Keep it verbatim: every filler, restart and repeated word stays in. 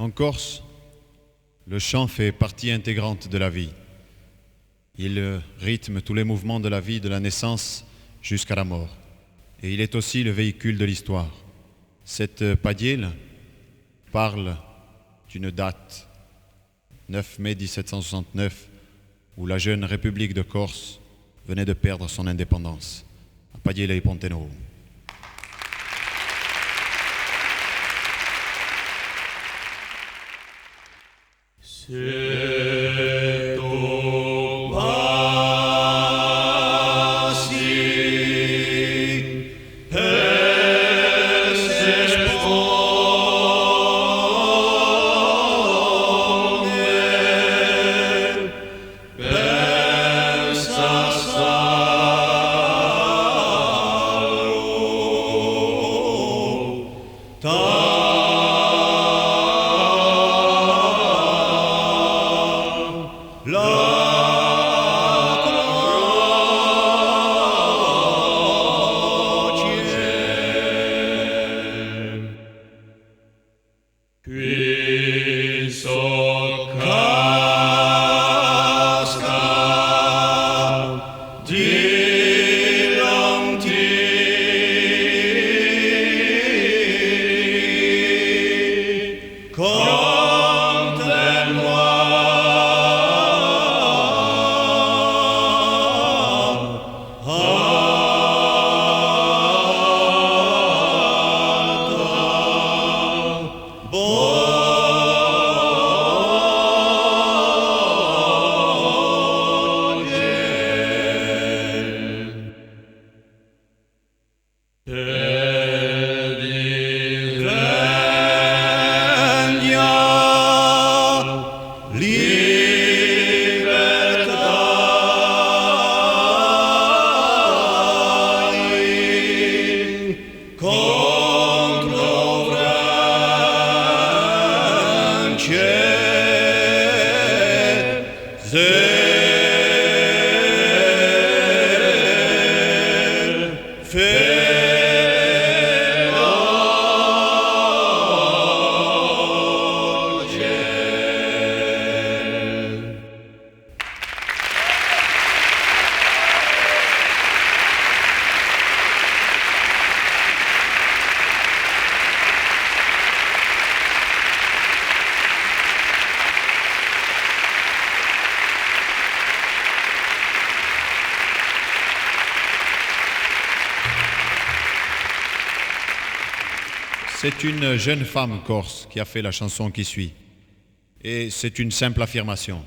En Corse, le chant fait partie intégrante de la vie. Il rythme tous les mouvements de la vie, de la naissance jusqu'à la mort. Et il est aussi le véhicule de l'histoire. Cette padiella parle d'une date, neuf mai dix-sept cent soixante-neuf, où la jeune République de Corse venait de perdre son indépendance. A padiella di Ponte Novu. C'est une jeune femme corse qui a fait la chanson qui suit. Et c'est une simple affirmation.